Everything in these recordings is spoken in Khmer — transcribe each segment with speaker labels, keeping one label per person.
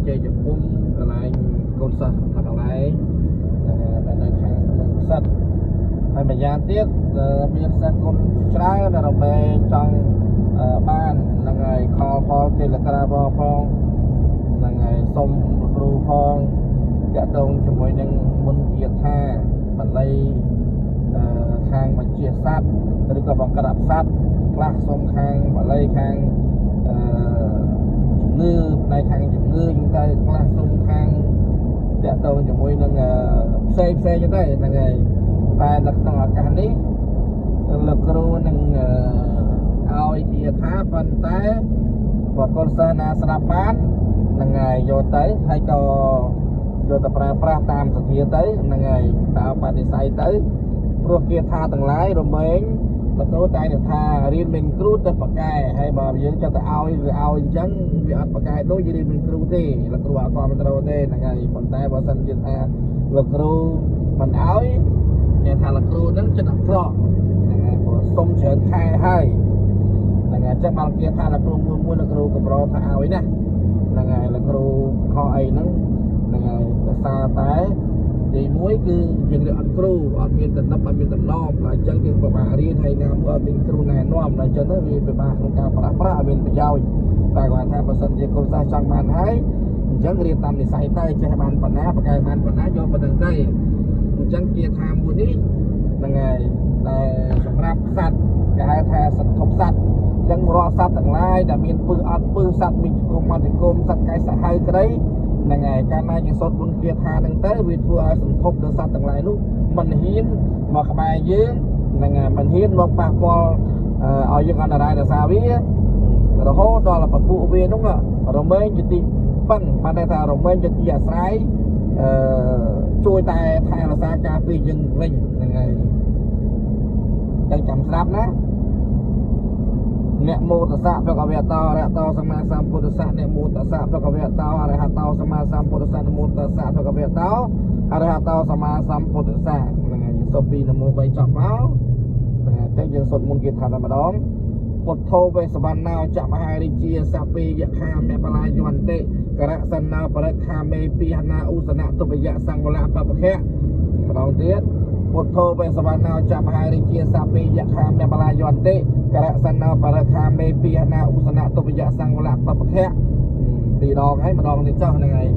Speaker 1: ជ័យភូមិកន្លែងកូនសិស្សមួយកន្លែងដែលនៅខាងក្នុងសិទ្ធហើយម្យ៉ាងទៀតមានសិស្សគុណច្រើនដែលរមែងចង់បានហ្នឹងហើយ call ផង Telegram ផងហ្នឹងហើយសុំលោកគ្រូផងតាក់ទងជាមួយនឹងមុនគាថាបាលីអឺខាងបញ្ជាសត្វឬក៏បង្ក្រាបសត្វខ្លះសុំខាងបាលីខាងអឺជំងឺផ្នែកខាងជំងឺចឹងទៅខ្លះសុំខាងតាក់ទងជាមួយនឹងផ្សេងផ្សេងចឹងទៅហ្នឹងហើយតែនៅក្នុងឱកាសនេះលោកគ្រូនឹងឲ្យគាថាប៉ុន្តែបើកូនសិស្សណាស្ដាប់បានហ្នឹងហើយយកទៅហើយក៏យកទៅប្រើប្រាស់តាមសទ្ធាទៅហ្នឹងហើយតាមបដិស័យទៅព្រោះគាថាទាំងឡាយរមែងលោកគ្រូតែងតែថារៀនមានគ្រូទៅប្រកែហើយបើយើងចង់ទៅឲ្យវាឲ្យអញ្ចឹងវាអត់ប្រកែដូចរៀនមានគ្រូទេលោកគ្រូអត់គ្រប់ត្រូលទេហ្នឹងហើយប៉ុន្តែបើសិនជាថាលោកគ្រូមិនឲ្យអ្នកថាលោកគ្រូហ្នឹងចិត្តអាក្រក់ហ្នឹងហើយព្រោះសុំច្រើនខែហើយហ្នឹងហើយអញ្ចឹងបានគេថាលោកគ្រូមួយមួយលោកគ្រូកម្រថាឲ្យណាហ្នឹងហើយលោកគ្រូខុសអីហ្នឹងហ្នឹងហើយដោយសារតែទី1គឺយើងរៀនអត់គ្រូអត់មានតំណប់អត់មានតំណមដល់អញ្ចឹងយើងពិបាករៀនហើយណាមួយអត់មានគ្រូណែនាំដល់អញ្ចឹងទៅវាពិបាកក្នុងការប្រាស់ប្រាស់អត់មានប្រយោជន៍តែគាត់ថាបើសិនជាកូនសិស្សចង់បានហើយអញ្ចឹងរៀនតាមនិស័យទៅចេះបានប៉ុណ្ណាប្រកែបានប៉ុណ្ណាយកប៉ុណ្្នឹងទៅអញ្ចឹងជាថាមួយនេះហ្នឹងហើយតែសម្រាប់សត្វគេហៅថាសន្ធប់សត្វអញ្ចឹងរាល់សត្វទាំងឡាយដែលមានពឹសអត់ពឹសសត្វមានជង្គមអត់ជង្គមសត្វកែសាហាវក្តីហ្នឹងហើយកាលណាយើងសូត្របុណ្យគាថាហ្នឹងទៅវាធ្វើឲ្យសន្ធប់ដល់សត្វទាំងឡាយនោះមិនហ៊ានមកក្បែរយើងហ្នឹងហើយមិនហ៊ានមកប៉ះពាល់ឲ្យយើងអន្តរាយដោយសារវារហូតដល់ពពួកវានោះរមែងជាទីពឹងបានន័យថារមែងជាទីអាស្រ័យអឺជួយតែថែរក្សាការពារយើងវិញហ្នឹងហើយចឹងចាំស្ដាប់ណា នមោតស្សៈភគវតោអរហតោសម្មាសម្ពុទ្ធស្សៈនមោតស្សៈភគវតោអរហតោសម្មាសម្ពុទ្ធស្សៈនមោតស្សៈភគវតោអរហតោសម្មាសម្ពុទ្ធស្សៈហ្នឹងហើយយើងសូត្រពីនមោ3ចប់មកហ្នឹងហើយតែយើងសូត្រមុនគេថាតែម្ដងពុទ្ធោវេសវណ្ណោចមហារាជាសពេយខាមបលាយន្តិករសណ្ណោបរិខាមេពិហនាឧសនៈទុបយៈសង្វលៈបពខៈម្ដងទៀតពុទ្ធោវេសវណ្ណោចមហារាជាសពេយខាមបលាយន្តិករសណ្ណោបរិខាមេពិហនាឧសនៈទុបយៈសង្វលៈបពខៈពីរដងហើយម្ដងទៀតចុះហ្នឹងហើយ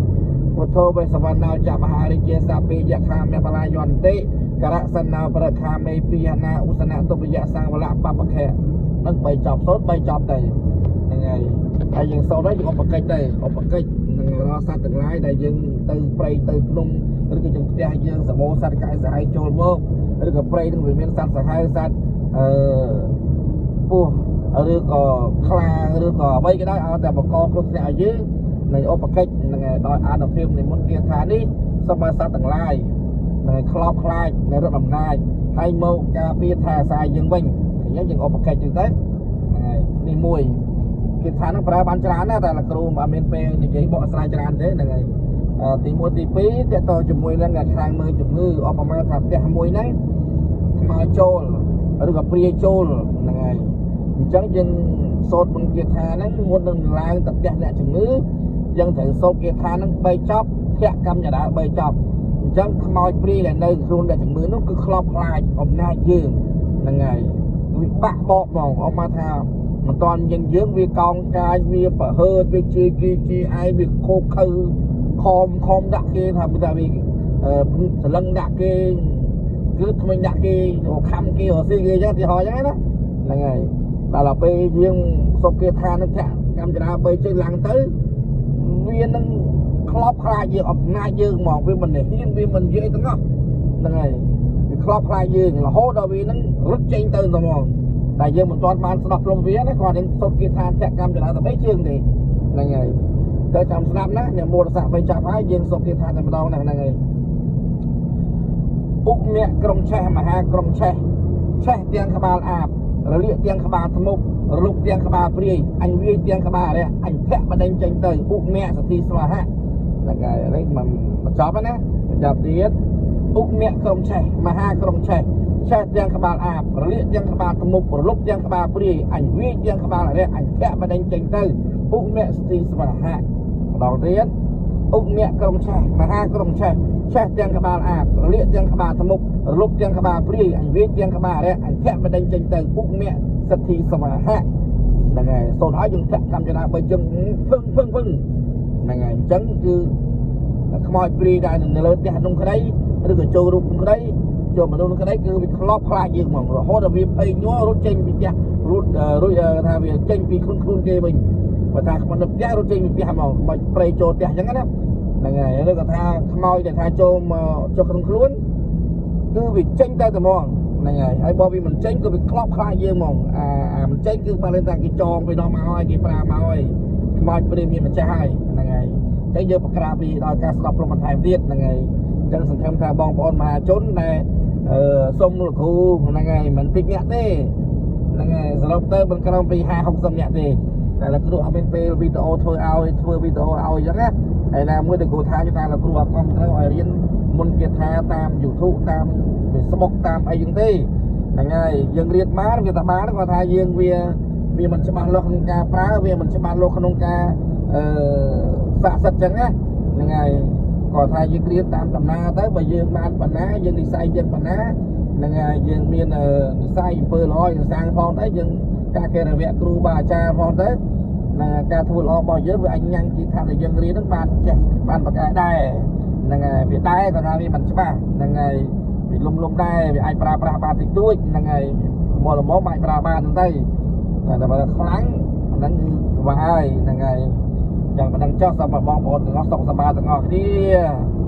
Speaker 1: ពុទ្ធោវេសវណ្ណោចមហារាជាសពេយខាមបលាយន្តិករសណ្ណោបរិខាមេពិហនាឧសនៈទុបយៈសង្វលៈបពខៈនឹងបីចប់សូត្របីចប់ទៅហ្នឹងហើយហើយយើងសូត្រហើយយើងឧបកិច្ចទៅឧបកិច្ចនឹងរាល់សត្វទាំងឡាយដែលយើងទៅព្រៃទៅភ្នំឬក៏យើងផ្ទះយើងសបោសត្វកាយសាហាយចូលមកឬក៏ព្រៃនឹងវាមានសត្វសាហាវសត្វអឺពស់ឬក៏ខ្លាឬក៏អ្វីក៏ដោយឲ្យតែបង្កគ្រោះថ្នាក់ឲ្យយើងនៃឧបកិច្ចនឹងដោយអានុភាពនៃមុនគាថានេះសូមឲ្យសត្វទាំងឡាយនឹងខ្លោបខ្លាចនៅរត់អំណាចហើយមកការពារថែអាសាយើងវិញអញ្ចឹងយើងឧបកិច្ចចឹងទៅហ្នឹងហើយនេះមួយគេថានឹងប្រើបានច្រើនណាស់តែលោកគ្រូមិនមានពេលនិយាយបកស្រាយច្រើនទេហ្នឹងហើយទី1ទី2តកតជាមួយនឹងខាងមើលជំងឺអបមាថាផ្ទះមួយហ្នឹងខ្មៅចូលឬក៏ព្រាចូលហ្នឹងហើយអញ្ចឹងយើងសូត្របុណ្យគាថាហ្នឹងមុននឹងឡើងទៅផ្ទះអ្នកជំងឺយើងត្រូវសូត្រគាថាហ្នឹង3ចប់ភៈកម្មចរា3ចប់អញ្ចឹងខ្មោចព្រាយដែលនៅខ្លួនអ្នកជំងឺនោះគឺខ្លោបខ្លាចអំណាចយើងហ្នឹងហើយវាបាក់បកហ្មងអបមកថាមិនតាន់យើងយើងវាកោងកាយវាប្រហើតវាជឿគេជឿឯងវាខោខើខំខំដាក់គេថាវាសលឹងដាក់គេគឺថ្មិញដាក់គេខំគេរស៊ីគេអញ្ចឹងទីហោអញ្ចឹងណាហ្នឹងហើយដល់ពេលយើងសុកគេថានឹងធាក់កម្មចរា3ជើងឡើងទៅវានឹងខ្លោបខ្លាចយើងអំណាចយើងហ្មងវាមិនហ៊ានវាមិននិយាយទាំងអស់ហ្នឹងហើយវាខ្លោបខ្លាចយើងរហូតដល់វានឹងរត់ចេញទៅហ្មងតែយើងមិនទាន់បានស្ដោះផ្លុំវាណាគាត់នឹងសុទ្ធគេថាធាក់កម្មចរាតែ3ជើងទេហ្នឹងហើយទៅចាំស្ដាប់ណាអ្នកមោទសៈ3ចាប់ហើយយើងសុទ្ធគេថាតែម្ដងណាហ្នឹងហើយឧមៈក្រុមឆេះមហាក្រុមឆេះឆេះទាំងក្បាលអាបរលាកទាំងក្បាលធ្មប់រលុកទាំងក្បាលព្រាយអញវាយទាំងក្បាលអរិយអញធាក់បដិញចេញទៅឧមៈសទ្ធិស្វាហៈហ្នឹងហើយនេះមិនចប់ណាចប់ទៀតឧមៈក្រុមឆេះមហាក្រុមឆេះឆេះទាំងក្បាលអាបរលាកទាំងក្បាលធ្មប់រលុកទាំងក្បាលព្រាយអញវាយទាំងក្បាលអរិយអញធាក់បដិញចេញទៅឧមៈសទ្ធិស្វាហៈម្ដងទៀត ឧបមៈក្រុងឆេះមហាក្រុងឆេះឆេះទាំងក្បាលអាបរលាកទាំងក្បាលថ្មុករលុបទាំងក្បាលព្រាយអញវាយទាំងក្បាលអរិយអញធាក់មិនដេញចេញទៅឧបមៈសទ្ធិសមាហៈហ្នឹងហើយសូត្រឲ្យយើងធាក់កម្មចនាបីជើងពឹងពឹងពឹងហ្នឹងហើយអញ្ចឹងគឺខ្មោចព្រាយដែលនៅលើផ្ទះនោះក្តីឬក៏ចូលរូបនោះក្តីចូលមនុស្សនោះក្តីគឺវាខ្លោបខ្លាចយើងហ្មងរហូតដល់វាភ័យញ័ររត់ចេញពីផ្ទះរត់រួចថាវាចេញពីខ្លួនខ្លួនគេវិញបើថាខ្មោចនៅផ្ទះរត់ចេញពីផ្ទះហ្មងខ្មោចព្រៃចូលផ្ទះអញ្ចឹងណាហ្នឹងហើយឬក៏ថាខ្មោចដែលថាចូលមកចុះក្នុងខ្លួនគឺវាចេញតែត្មងហ្នឹងហើយហើយបើវាមិនចេញគឺវាខ្លោបខ្លាចយើងហ្មងអាអាមិនចេញគឺបើលេងថាគេចងពីនោះមកហើយគេប្រាមកហើយខ្មោចព្រៃមានម្ចាស់ហើយហ្នឹងហើយអញ្ចឹងយើងប្រក្រាបពីដល់ការស្ដាប់ព្រមបន្ថែមទៀតហ្នឹងហើយអញ្ចឹងសង្ឃឹមថាបងប្អូនមហាជនដែលអឺសុំលោកគ្រូហ្នឹងហើយមិនតិចអ្នកទេហ្នឹងហើយសរុបទៅមិនក្រោមពី50 60អ្នកទេតែលោកគ្រូអត់មានពេលវីដេអូធ្វើឲ្យធ្វើវីដេអូឲ្យអញ្ចឹងណាហើយណាមួយដែលគ្រូថាថាលោកគ្រូអត់ខំត្រូវឲ្យរៀនមុនគេថាតាម YouTube តាម Facebook តាមអីចឹងទេហ្នឹងហើយយើងរៀនបានវាតែបានគាត់ថាយើងវាវាមិនច្បាស់លាស់ក្នុងការប្រើវាមិនច្បាស់លាស់ក្នុងការអឺស័ក្តិសិទ្ធិចឹងណាហ្នឹងហើយគាត់ថាយើងរៀនតាមដំណើរទៅបើយើងបានបណ្ណាយើងនិស័យយើងបណ្ណាហ្នឹងហើយយើងមាននិស័យអំពើល្អយើងសាងផងទៅយើងការកិរវៈគ្រូបាអាចារ្យផងទៅណាការធ្វើល្អរបស់យើងវាអាចញ៉ាំងជាថាដែលយើងរៀនហ្នឹងបានចេះបានប្រកែដែរហ្នឹងហើយវាដែរគាត់ថាវាមិនច្បាស់ហ្នឹងហើយវាលំលំដែរវាអាចប្រើប្រាស់បានតិចតួចហ្នឹងហើយមកល្មមអាចប្រើបានហ្នឹងទៅតែបើខ្លាំងហ្នឹងគឺពិបាកហើយហ្នឹងហើយយ៉ាងមិនដឹងចោះសូមឲ្យបងប្អូនទាំងអស់សុខសប្បាយទាំងអស់គ្នា។